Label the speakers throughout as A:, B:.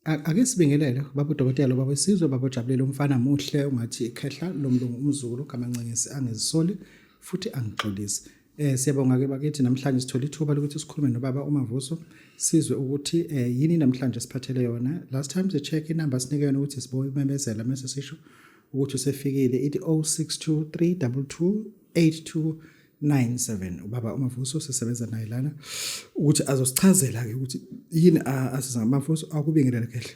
A: Ake sibingelele baba udokotela, baba wesizwe, baba ojabulile, umfana muhle ungathi ikhehla lomlungu, umzukulu kaMancengisi, angizisoli futhi angixolisi. Siyabonga ke bakithi, namhlanje sithola ithuba lokuthi sikhulume nobaba uMavuso, sizwe ukuthi yini namhlanje siphathele yona. Last time si check inamba sinike yona ukuthi siboyimemezela mase sisho ukuthi usefikile, ithi 062322 8297. Ubaba uMavuso sisebenza naye lana ukuthi azosichazela ke ukuthi yini asiza. Mavuso, akubingelele kehle.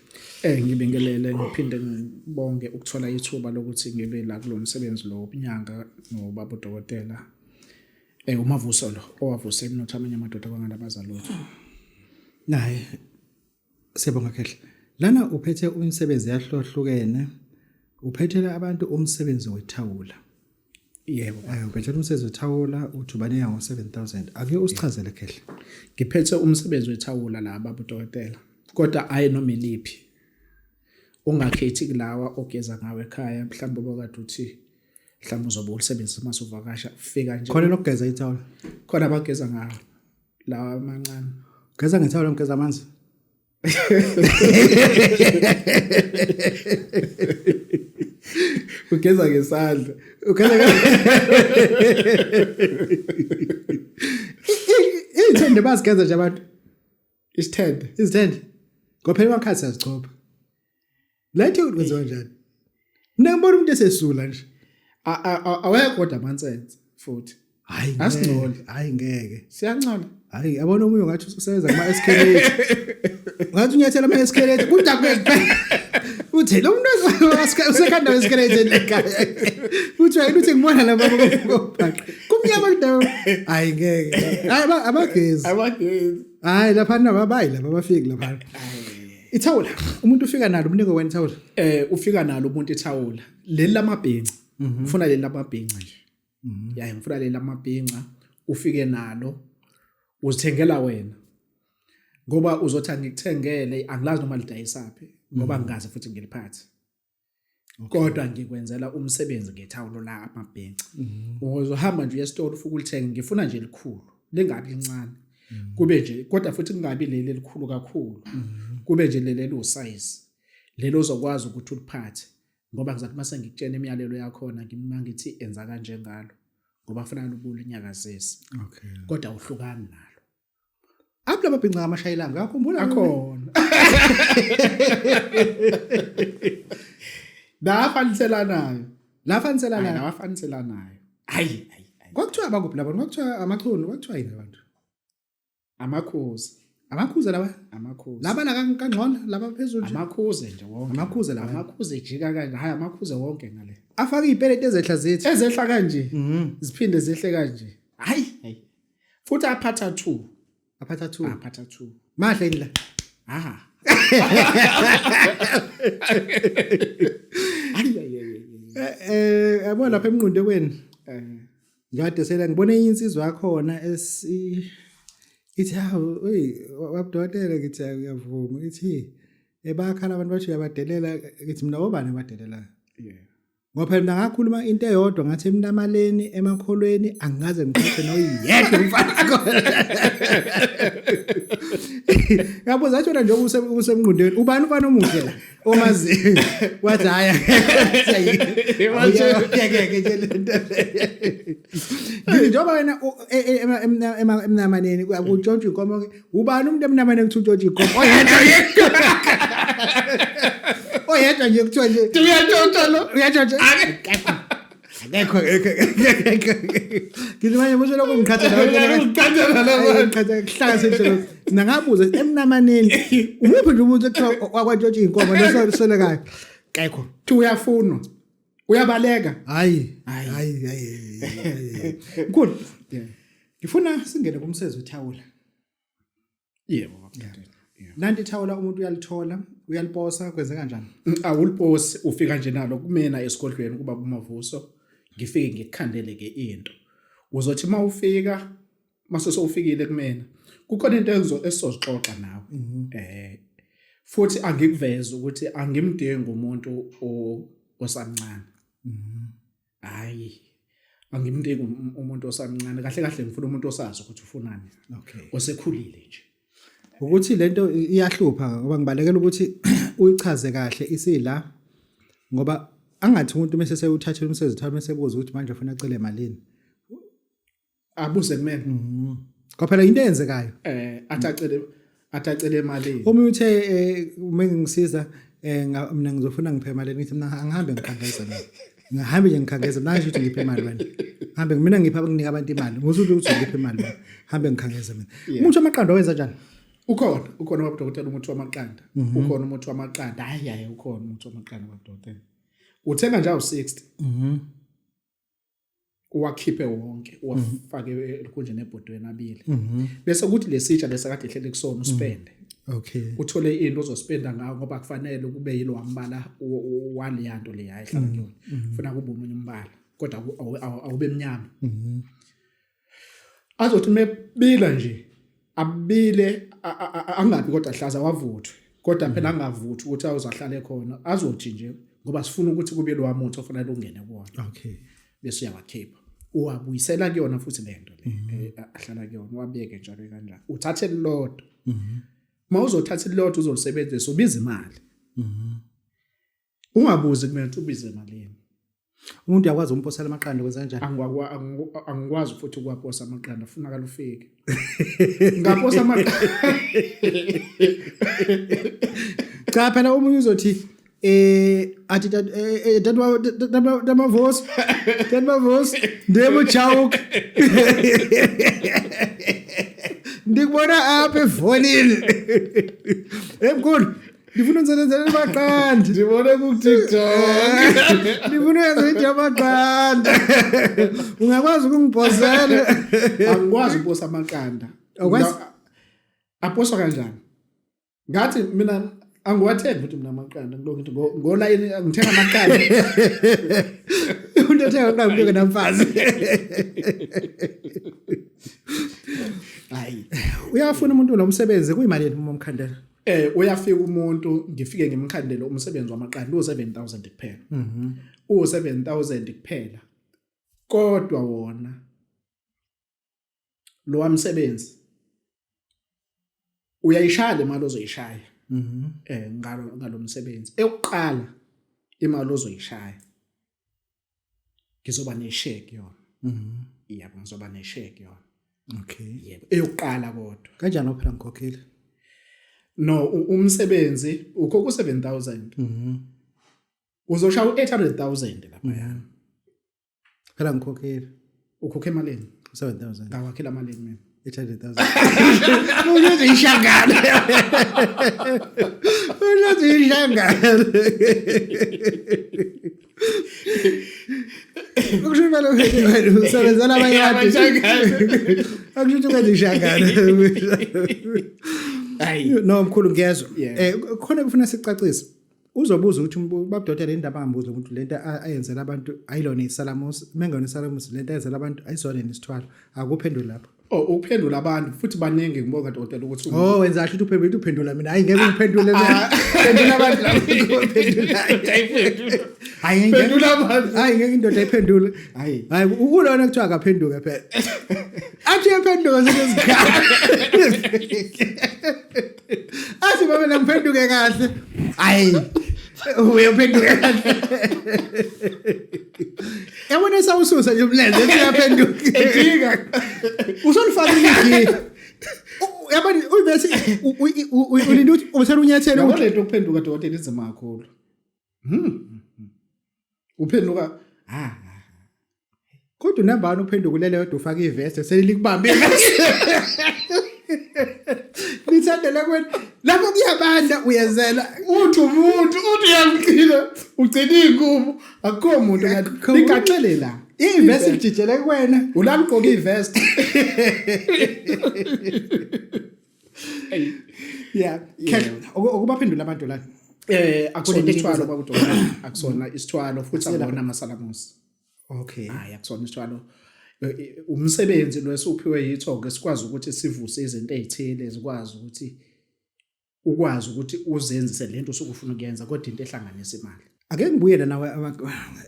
B: Ngibingelele ngiphinde ngibonge ukuthola ithuba lokuthi ngibe la kulo msebenzi lo wobunyanga nobaba udokotela. UMavuso lo owavusa emnotho amanye amadoda kwangalabaza lutho.
A: Naye siyabonga kehle. Lana uphethe umsebenzi yahlukahlukene, uphethela abantu umsebenzi wethawula.
B: Yebo.
A: Uphethe umsebenzi wethawula, uthi ubanika ngo-7000. Ake usichazele kehle.
B: Ngiphethe umsebenzi wethawula la baba udokotela. Kodwa ayi noma iliphi. Ungakhethi kulawa ogeza ngawo ekhaya, mhlawumbe obokade uthi mhlawumbe uzobe ulisebenzisa uma usuvakasha, fika nje.
A: Khona lokugeza ithawula.
B: Khona abageza ngawo lawa amancane.
A: Geza ngethawula, ngigeza amanzi.
B: Ugeza ngesandla.
A: Ugeza. Iy'thende bazigeza nje abantu.
B: Isithende.
A: Izithende. Ngoba phela emakhaya siyazichopha. Lethe ukuthi kwenziwa njani. Mina ngibona umuntu esesula nje.
B: Awekho kodwa amansense futhi.
A: Hayi,
B: Asingcoli.
A: Hayi ngeke.
B: Siyancola.
A: Hayi, yabona omunye ngathi usebenza kuma escalator. Ngathi unyathela ama escalator kudabuke kuphela. Uthi lo muntu usekhanda escalator ekhaya. Uthi wena uthi ngibona laba bophaqa. Kumnyama kudawo. Hayi ngeke. Hayi abagezi.
B: Abagezi.
A: Hayi lapha nababayi laba abafiki lapha. Ithawula, umuntu ufika nalo, umnike wena ithawula.
B: Ufika nalo umuntu ithawula. Leli lamabhinca. Ufuna leli lamabhinca nje. Ya, ngifuna leli lamabhinca, ufike nalo uzithengela wena. Ngoba uzothi angikuthengele, angilazi noma lidayisaphi ngoba ngikaze futhi ngiliphathe. Kodwa ngikwenzela umsebenzi ngethawulo la amabhinca. Uzohamba nje uye esitolo ufike ulithenge, ngifuna nje elikhulu, lingabi lincane. Kube nje kodwa futhi kungabi leli elikhulu kakhulu. Kube nje leli eliwusize. Lelo ozokwazi ukuthi uliphathe ngoba ngizathi mase ngikutshena imiyalelo yakhona ngima ngithi enza kanje ngalo ngoba kufanele ubule inyakazisi. Kodwa awuhlukani nalo.
A: Aphi lamabhinca amashayelanga uyakhumbula?
B: Akhona. Nafaniselanayo.
A: Nafaniselanayo.
B: Nafaniselanayo. Hayi hayi.
A: Kwakuthiwa abakuphi labo? Kwakuthiwa amachunu, kwakuthiwa yini abantu?
B: Amakhuze.
A: Amakhuze lawa?
B: Amakhuze.
A: Laba la kangcono, laba phezulu
B: nje. Amakhuze nje wonke.
A: Amakhuze lawa.
B: Amakhuze jika kanje. Hayi amakhuze wonke ngale.
A: Afaka izipeleti ezehla zithi.
B: Ezehla kanje. Ziphinde zehle kanje. Hayi hayi. Futhi aphatha 2.
A: Aphatha 2.
B: Aphatha 2.
A: Mahle yini la?
B: Ah. Hayi hayi hayi.
A: Yabo lapha emnqundekweni. Ngikade sela ngibone enye insizwa yakhona esi ithi hawu hey wabudokotela, ngithi uyavuma, ithi ebakhala abantu bathi uyabadelela, ngithi mina obani abadelelayo? Ngoba phela mina ngakhuluma into eyodwa ngathi emnamaleni emakholweni angikaze ngiphathe noyedwa umfana khona. Ngabuza athi wena njengoba usemnqundweni ubani umfana omuhle la omaziyo, wathi hhayi ngeke nje lento. Ngithi njengoba wena emnamaneni kutshontshwa inkomo, ubani umuntu emnamaneni kuthi untshontsha inkomo oyedwa oyedwa nje kuthiwa nje
B: uyantshontsha lo?
A: Uyantshontsha, akekho akekho. Ngithi manje musho lokho ngiqhatha
B: Ngiqhatha nawe.
A: Ngiqhatha kuhlala senhlelo. Mina ngabuza emnamaneni umuphi nje umuntu ekuthiwa wakwantshontsha inkomo nosolekayo, kekho.
B: Thi uyafunwa, uyabaleka.
A: Hayi hayi hayi, mkhulu, ngifuna singene kumsebenzi wethawula.
B: Yebo.
A: Nanti ithawula, umuntu uyalithola, uyaliposa, kwenzeka kanjani?
B: Awuliposi, ufika nje nalo kumina esigodlweni kuba kuMavuso, ngifike ngikukhandele ke into. Uzothi uma ufika, mase sowufikile kumina, kukhona into esizozixoxa nawe. Futhi angikuveze ukuthi angimdingi umuntu osamncane. Hayi, angimdingi umuntu osamncane. Kahle kahle ngifuna umuntu osazi ukuthi ufunani. Osekhulile nje.
A: Ukuthi lento iyahlupha ngoba ngibalekela ukuthi uyichaze kahle isila ngoba angathi umuntu mase sewuthathile umsebenzi uthatha mase buza ukuthi manje ufuna acele malini.
B: Abuze kumina.
A: Mhm. Ngoba phela into eyenzekayo.
B: Athi acele imali.
A: Uma uthe uma ngisiza mina ngizofuna ngiphe imali, ngithi mina angihambe ngikhangeza mina. Ngihambe nje ngikhangeza mina, ngisho ukuthi ngiphe imali wena. Hambe mina ngipha nginika abantu imali. Ngizwe ukuthi ngiphe imali wena. Hambe ngikhangeza mina. Umuntu amaqanda wenza njani?
B: Ukhona baba dokotela, umuthi wamaqanda. Ukhona umuthi wamaqanda. Hayi hayi, ukhona umuthi wamaqanda, baba dokotela. Uthenga nje awu60. Uwakhiphe wonke, uwafake elukhunjeni ebhodweni abili. Bese kuthi lesitsha lesakade ehlele kusona uspende. Uthole into ozospenda ngayo ngoba kufanele kube yilo wambala waleyanto leya ehlala kuyona. Ufuna kube omunye umbala kodwa awube mnyama. Azothi mebila nje abile, angabi kodwa hlaza, wavuthwe kodwa phela angavuthwi ukuthi awuzahlale khona, azothi nje ngoba sifuna ukuthi kube lo wamuthi ofanele ungene kuwona. Bese uyawakhipha uwabuyisela kuyona futhi lento le ahlala kuyona, wabeke njalo kanjalo, uthathe lilodwa. Uma uzothatha ililodwa uzolisebenzisa, ubiza imali. Ungabuzi kumina ukuthi ubize malini.
A: Umuntu uyakwazi umposela amaqanda, kwenza kanjani?
B: Angikwazi futhi ukuwaposa amaqanda, funakala ufike. Ngaposa amaqanda.
A: Cha phela omunye uzothi athi tamavosi tamavosi ndebo chawuk ndikubona apha efonini, emkhulu, ndifuna unisebenzela amaqanda.
B: Ndibone ku TikTok.
A: Ndifuna uyenza into yamaqanda, ungakwazi ukungiphosela?
B: Angikwazi ukuposa amaqanda.
A: Awukwazi?
B: Aposwa kanjani? Ngathi mina angiwathengi futhi mina amaqanda, ngilokhu ngithi ngolayini ngithenga amaqanda.
A: Umuntu othenga amaqanda umuntu ongenamfazi.
B: Hayi.
A: Uyafuna umuntu lo msebenzi, kuyimalini uma umkhandela?
B: Uyafika umuntu, ngifike ngimkhandele umsebenzi wamaqanda, u7000 kuphela. U7000 kuphela. Kodwa wona lo wamsebenzi uyayishaya le mali ozoyishaya. Ngalo msebenzi. Ekuqala imali ozoyishaya ngizoba neshare kuyona. Yebo, ngizoba neshare kuyona. Yebo, eyokuqala kodwa.
A: Kanjani phela ngikhokhile?
B: No, umsebenzi ukho ku 7000. Uzoshaya u800000 lapha ya.
A: Phela ngikhokhile.
B: Ukhokhe emalini?
A: 7000.
B: Ngakwakhela malini mina?
A: 800,000. Uyothi ishangane. Uyothi ishangane. Ukusho impela usebenzela abanye abantu. Akusho ukuthi ukwenza ishangane.
B: Hayi.
A: No mkhulu, ngiyezwa.
B: Yeah.
A: Khona kufuna sicacise. Uzobuza ukuthi babudokotela indaba angambuza ukuthi lento ayenzela abantu ayilona isalamusi, mengona isalamusi lento ayenzela abantu ayizona nesithwalo. Akuphendule lapho.
B: Oh, ukuphendula abantu futhi baningi, ngibonga dokotela ukuthi
A: Oh, wenza kahle ukuthi uphendule, uphendula mina. Hayi, ngeke ungiphendule mina. Phendula abantu labo uphendula. Hayi, ngeke.
B: Phendula abantu.
A: Hayi, ngeke indoda iphendule.
B: Hayi.
A: Hayi, ukulona kuthiwa akaphenduke phela. Athi uyaphenduka senesikhathi. Athi baba ngiphenduke kahle. Hayi. Uyaphenduka kahle. Yabona sawususa nje umlenze ethi uyaphenduka.
B: Ejika.
A: Usolifakile igiya. Yabona uyibese ulinde ukuthi ubesele unyathele
B: Yabo
A: ukuthi
B: lento ukuphenduka dokotela inzima kakhulu. Uphenduka ha.
A: Kodwa unambani uphenduka ulele wedwa, ufake ivest, selilikubambe ivest. Lithandele kwena. Lapho kuyabanda uyezela.
B: Uthi umuntu uthi uyamgcina, ugcina ingubo, akukho muntu ngathi
A: Akukho
B: ligaxele la.
A: Ivest lijijele kuwena.
B: Ulala ugqoke ivest.
A: Yeah. Khehla ukubaphendula abantu la.
B: Akusona
A: Kunento
B: isithwalo
A: engibuza-
B: baba udokotela, akusona isithwalo futhi akubona amasalamusi. Hayi, akusona isithwalo. Umsebenzi lo esuphiwe yithongo esikwazi ukuthi sivuse izinto ezithile zikwazi ukuthi ukwazi ukuthi uzenzise lento osuke ufuna ukuyenza, kodwa into ehlanganisa imali.
A: Ake ngibuyele nawe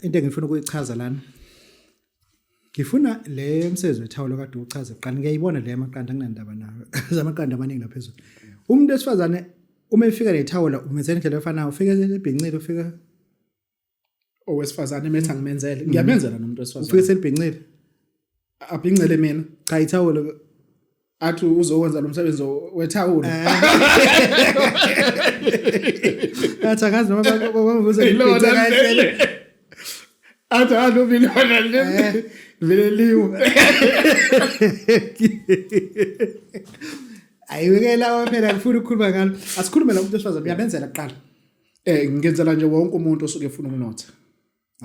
A: into engifuna ukuyichaza lana. Ngifuna le msebenzi wethawulo kade uchaze kuqala. Ngiyayibona le yamaqanda, anginandaba nayo. Zamaqanda amaningi laphezulu. Umuntu wesifazane uma efika nethawula umenzela indlela efanayo, ufike ebhincile, ufike
B: Owesifazane emetha ngimenzele, ngiyamenzela nomuntu
A: ufike
B: wesifazane.
A: selibhincile.
B: Abhincele mina.
A: Cha, ithawula.
B: Athi uzokwenza lo msebenzi wethawula.
A: Athi angazi noma bamubuza.
B: Ilona leli. Athi alobi lona leli. Vele liwe.
A: Ayiweke lawo phela, ngifuna ukukhuluma ngalo. Asikhulume la, umuntu wesifazane uyamenzela kuqala?
B: Ngenzela nje wonke umuntu osuke efuna ukunotha.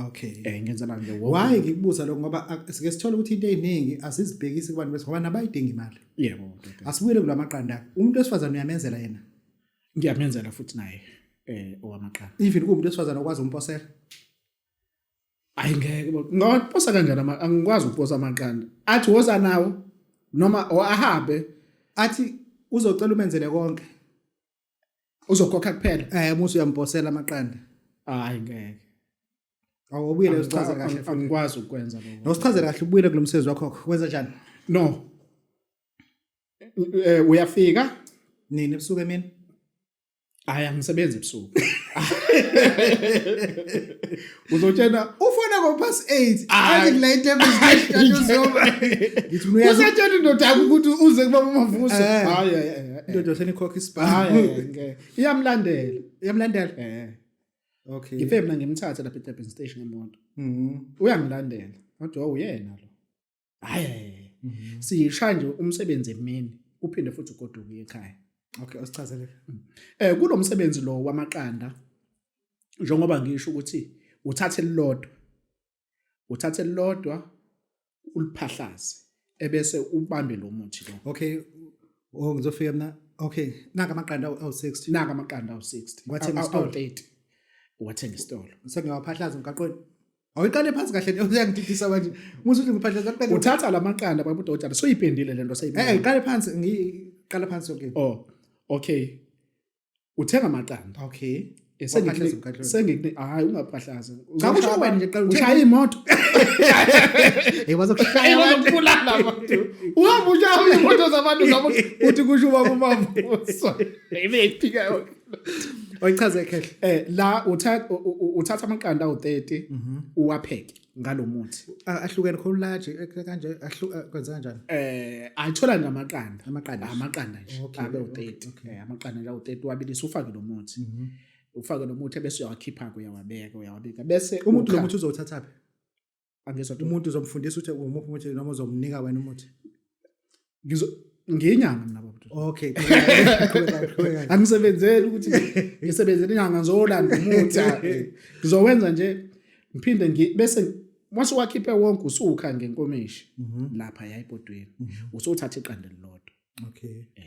A: Okay.
B: Ngenzela nje wonke.
A: Why ngikubuza lokho? Ngoba sike sithole ukuthi into eziningi asizibhekisi kubantu bese ngoba nabayidinga imali.
B: Yebo, ndoda.
A: Asibuyele kulamaqanda. Umuntu wesifazane uyamenzela yena?
B: Ngiyamenzela futhi naye owamaqanda.
A: Even kuwumuntu wesifazane okwazi umposela?
B: Hayi ngeke, ngawaposa kanjani angikwazi ukuposa amaqanda. Athi woza nawo noma o ahambe.
A: Athi uzocela umenzele konke.
B: Uzokhokha kuphela.
A: Musu uyamposela amaqanda.
B: Hayi ngeke.
A: Awubuyele usichazele kahle.
B: Angikwazi ukwenza lokho.
A: Nosichazele kahle, ubuyele kulomsebenzi wakho. Wenza njani?
B: No. Uyafika
A: Nini, ebusuku, emini?
B: Hayi, angisebenzi ebusuku. Uzotshena
A: Ufona ngo past 8.
B: Hayi.
A: Athi kula into uzoba. Ngithi mina uyazi
B: Usatshena indoda yakho ukuthi uze kubaba uMavuso. Hayi hayi, hayi.
A: Indoda senikhokha
B: Hayi
A: isibhamu.
B: hayi, ngeke. Iyamlandela.
A: Iyamlandela. Okay.
B: Ngifike mina ngimthathe lapha eDurban station ngemoto. Uyangilandela. Kodwa uyena lo. Hayi hayi. Siyishaya nje umsebenzi emini, uphinde futhi ugoduke ekhaya.
A: Okay, usichazele.
B: Kulomsebenzi lo wamaqanda, njengoba ngisho ukuthi uthathe elilodwa. Uthathe elilodwa uliphahlaze ebese ubambe lo muthi lo.
A: Okay. Oh, ngizofika mina. Okay, naka amaqanda awu-60.
B: Naka amaqanda awu-60.
A: Ngiwathenga esitolo.
B: Awu-30. Uwathenga esitolo.
A: Sengiyawaphahlaza emgaqweni. Awuyiqale phansi kahle, uyangididisa manje. Musu uthi ngiphahlaza kuqale.
B: Uthatha lamaqanda baba udokotela, soyipendile lento seyipendile.
A: Iqale phansi, ngiqala phansi yonke.
B: Oh, okay. Uthenga amaqanda.
A: Okay. Waphahlaza emgaqweni.
B: Sengikuni hayi, ungaphahlaza.
A: Cha, kusho wena nje, qala
B: Ushaya imoto.
A: Hey, bazokushaya abantu.
B: Bazokubulala abantu. Uhamba ushaya imoto zabantu zabo uthi kusho ubaba uMavuso. Ibe iphika yonke.
A: Oyichaze khehle.
B: La uthatha amaqanda awu30 uwapheke ngalomuthi.
A: Ahlukene khona large kanje, kwenza kanjani?
B: Ayithola nje amaqanda.
A: Amaqanda.
B: Amaqanda nje abe u30. Amaqanda nje awu30 wabilisa ufake lo muthi. Ufake lo muthi bese uyawakhipha, uyawabeka, uyawabeka bese
A: Umuntu lo
B: ukha-
A: muthi uzowuthatha phi?
B: Angizwa.
A: Umuntu uzomfundisa ukuthi umuphi umuthi noma uzomnika wena umuthi?
B: Ngizo ngiyinyanga mina baba.
A: Okay. Qhubeka, qhubeka.
B: Angisebenzeli ukuthi ngisebenzele inyanga ngizolanda umuthi. Ngizowenza nje ngiphinde bese mase wakhiphe wonke usukha ngenkomishi lapha yayibhodweni, usuthatha iqanda elilodwa.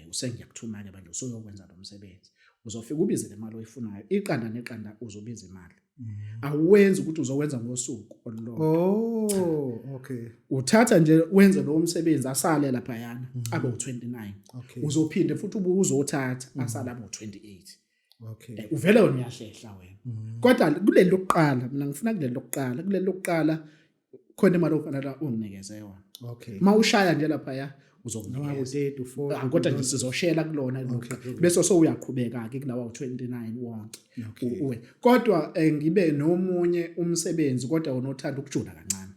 B: Usengiyakuthuma ke manje, usuyokwenza lo msebenzi, uzofika ubize le mali oyifunayo, iqanda neqanda uzobiza imali. Awuwenzi ukuthi uzowenza ngosuku olulodwa.
A: Oh, okay.
B: Uthatha nje wenze lo msebenzi asale lapha yana abe u29. Uzophinde futhi ubuye uzothatha asale abe u28. Uvele wena uyahlehla wena. Kodwa kuleli lokuqala mina ngifuna kuleli lokuqala khona imali ofanele unginikeze yona. Mawushaya nje lapha ya
A: Noma
B: uzokunikeza.
A: u-30, u-40.
B: Ah, kodwa nje sizoshela kulona lokhu. Bese sowuyaqhubeka ke kulawa u29 wonke. Uwe. Kodwa ngibe nomunye umsebenzi kodwa wona othanda ukujula kancane.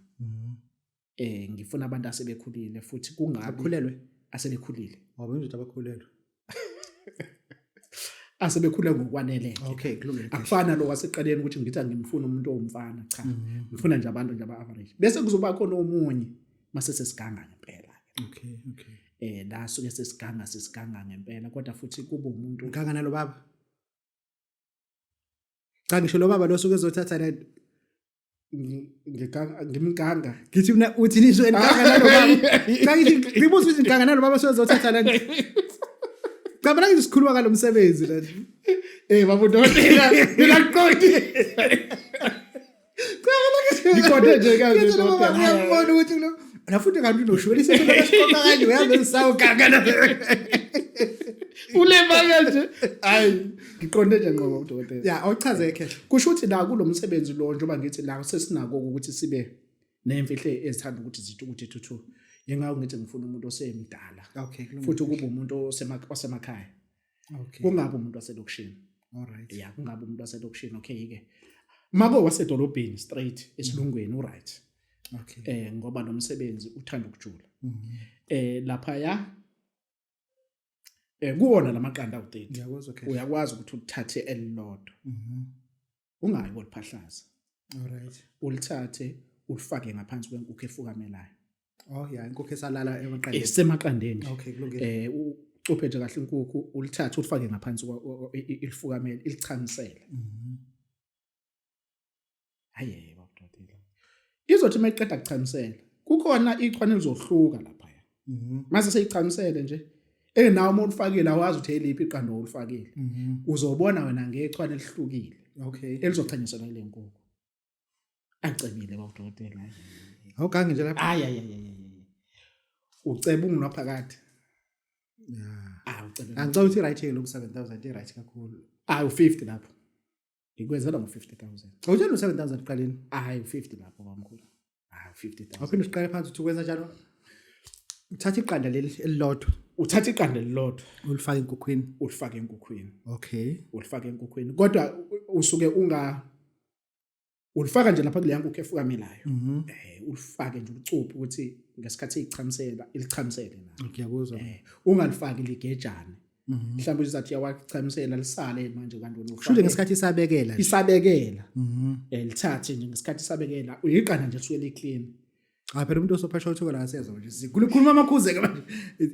B: Ngifuna abantu asebekhulile futhi kungabi
A: Akhulelwe.
B: Asebekhulile.
A: Ngoba indoda abakhulelwe.
B: Asebekhule ngokwanele.
A: Okay, kulungile.
B: Akufana lo waseqaleni ukuthi ngithi angimfuni umuntu owumfana, cha. Ngifuna nje abantu nje aba-average. Bese kuzoba khona omunye mase sesiganga ngempela.
A: Okay.
B: La suke sesiganga, sesiganga ngempela kodwa futhi kube umuntu
A: Nganga nalo baba. Cha, ngisho lo baba lo suke ezothatha la
B: Ngiganga, ngimganga.
A: Ngithi mina uthi nisho nganga nalo baba. Cha, ngithi ngibuza ukuthi nganga nalo baba sozothatha la. Cha, mina ngithi sikhuluma ngalomsebenzi la.
B: Baba udokotela, mina ngiqondi. Ngiqonde nje kanje,
A: Ngithi lo baba
B: dokotela.
A: uyambona ukuthi lo la futhi kanti unoshwele isento lesiqoqa kanje uyazi sawu ganga na.
B: Ulema kanje. Hayi, ngiqonde nje ngqo udokotela.
A: Ya, awuchaze khehle.
B: Kusho ukuthi la kulomsebenzi lo njengoba ngithi la sesinako ukuthi sibe nemfihlo ezithanda ukuthi zithi ukuthi thuthu. Yingakho ngithi ngifuna umuntu osemdala.
A: Okay, kulungile.
B: Futhi kube umuntu osemakhaya.
A: Okay.
B: Kungabe umuntu waselokishini.
A: All right.
B: Ya, kungabe umuntu waselokishini, okay ke. Mako wasedolobheni straight esilungweni u right.
A: Okay.
B: Ngoba lo msebenzi uthanda ukujula. Lapha ya kuwona lamaqanda awu30.
A: Ngiyakuzwa okay.
B: Uyakwazi ukuthi uthathe elilodwa. Ungayi koliphahlaza.
A: All right.
B: Ulithathe ulifake ngaphansi kwenkukhu efukamelayo.
A: Oh yeah, inkukhu esalala emaqandeni.
B: Esemaqandeni.
A: Okay, kulungile.
B: Ucuphe nje kahle inkukhu, ulithathe ulifake ngaphansi ilifukamele, ilichamisele. Hayi babudodile. Izothi mayiqeda kuchamisela, kukhona ichwane elizohluka lapha. Mase seyichamisele nje, enawo uma ulifakile awazi ukuthi eliphi iqanda olifakile. Uzobona wena ngechwane elihlukile.
A: Okay.
B: Elizochanyiswa ile nkukhu. Acebile babudokotela.
A: Awugangi nje lapha.
B: Hayi hayi hayi. Uceba ungunaphakade.
A: Yeah.
B: Ah, ucebe.
A: Angicela ukuthi right lo 7000 i right kakhulu.
B: Ah, u50 lapho. Ngikwenzela ngo50000.
A: Awutshela u7000 ekuqaleni.
B: Hayi u50 lapho bamkhulu. Ah, u50000.
A: Awuphinde usiqale phansi uthi ukwenza njalo. Uthatha iqanda leli elilodwa,
B: Uthatha iqanda elilodwa,
A: ulifake enkukhwini.
B: Ulifake enkukhwini.
A: Okay.
B: Ulifake enkukhwini. Kodwa usuke unga ulifaka nje lapha kuleya nkukhu efukamelayo. Ulifake nje ucuphe ukuthi ngesikhathi ichamisela, ilichamisele na.
A: Ngiyakuzwa.
B: Ungalifaki ligejane. Mhlawumbe uzathi yawachamisela lisale manje kanti wena
A: Kusho ngesikhathi isabekela nje.
B: Isabekela. Lithathe nje ngesikhathi isabekela. Uyiqanda nje lisuke liclean.
A: Cha phela umuntu osophesha uthuka la siyezwa nje. Sikhuluma amakhuze ke manje.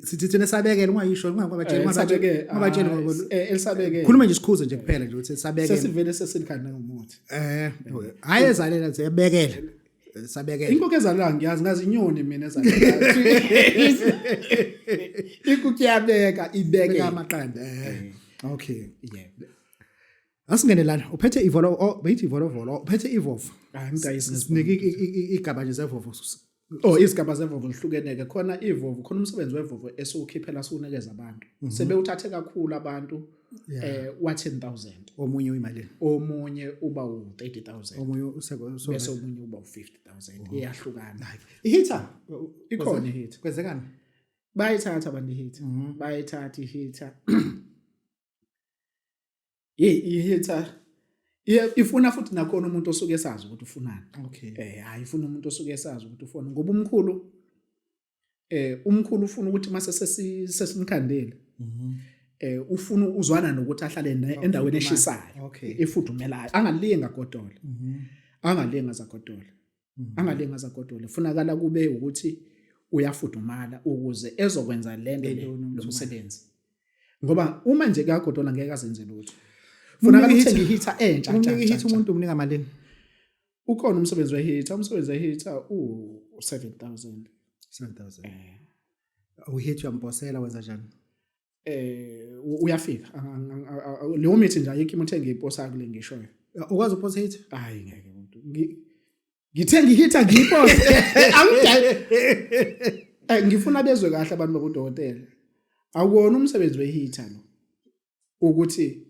A: Sithi thina sabekela ungayisho ungabatsheli ungabatsheli
B: elisabekela.
A: Khuluma nje isikhuze nje kuphela nje ukuthi sabekela.
B: Sesivele sesilikhanda ngomuthi.
A: Hayi ezalela nje yabekela. Sabekela.
B: Inkukhu ezalela ngiyazi ngazi inyoni mina ezalela. Inkukhu iyabeka ibeke
A: amaqanda. Okay.
B: Yebo.
A: Asingene lana uphethe ivolo, oh beyithi ivolovolo, uphethe ivovo.
B: Hayi mdayisi.
A: Sinike igaba nje zevovo.
B: Oh, izigaba zevovo lihlukene ke, khona ivovo, khona umsebenzi wevovo esiwukhiphela siwunikeza abantu. Sebewuthathe kakhulu abantu wa 10000.
A: Omunye uyimalini?
B: Omunye uba u30000.
A: Omunye useko
B: bese omunye uba u50000. Iyahlukana.
A: I-heater
B: ikhona i-heater.
A: Kwenzekani?
B: Bayithatha abantu i-heater. Bayithatha i-heater. Hey, i-heater ifuna futhi nakhona umuntu osuke esazi ukuthi ufunani.
A: Okay.
B: Hayi ifuna umuntu osuke esazi ukuthi ufuna ngoba umkhulu umkhulu ufuna ukuthi mase sesimkhandile. Ufuna uzwana nokuthi ahlale endaweni eshisayo.
A: Okay.
B: Efudumelayo. Angalinga godola. Angalinga zagodola. Angalinga zagodola. Ufunakala kube ukuthi uyafudumala ukuze ezokwenza lento lo msebenzi. Ngoba uma nje kagodola ngeke azenze lutho. Funakala uthenge i-heater entsha.
A: Umnika i-heater umuntu umnika malini?
B: Ukhona umsebenzi we-heater, umsebenzi we-heater u-7000.
A: 7000. U-heater uyamposela wenza njani?
B: Uyafika. Leyo mithi nje ayikho imuntu engiyiposa kule ngishoyo.
A: Ukwazi ukuposa i-heater?
B: Hayi ngeke umuntu. Ngithenga i-heater ngiyipose. Angidali. Ngifuna bezwe kahle abantu babudokotela. Awuwona umsebenzi we-heater lo. Ukuthi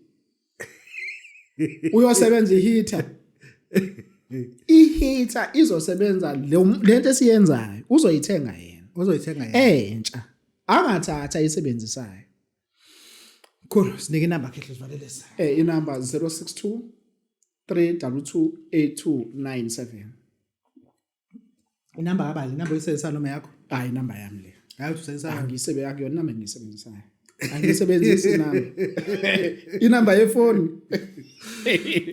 B: uyosebenza i-heater. I-heater izosebenza lento esiyenzayo uzoyithenga yena.
A: Uzoyithenga yena.
B: Entsha. Angathatha ayisebenzisayo.
A: Khulu, sinike inamba khehle sivalelisa.
B: Inamba 062 322 8297.
A: Inamba kabani? Inamba oyisebenzisa noma yakho?
B: Hayi inamba yami le.
A: Hayi usebenzisa.
B: Angiyisebe akuyona inamba engiyisebenzisayo. Angiyisebenzisi inamba. Inamba yefoni.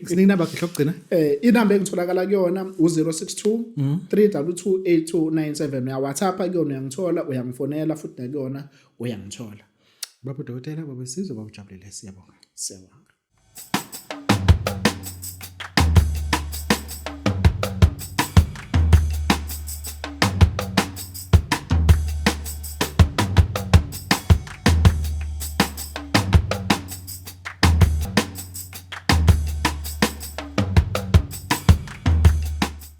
A: Sinike inamba khehle okugcina.
B: Inamba engitholakala kuyona u062 322 8297. Uya WhatsApp kuyona uyangithola, uyangifonela futhi nakuyona uyangithola.
A: Baba udokotela, baba Sizwe, baba ujabulile, siyabonga.
B: Siyabonga.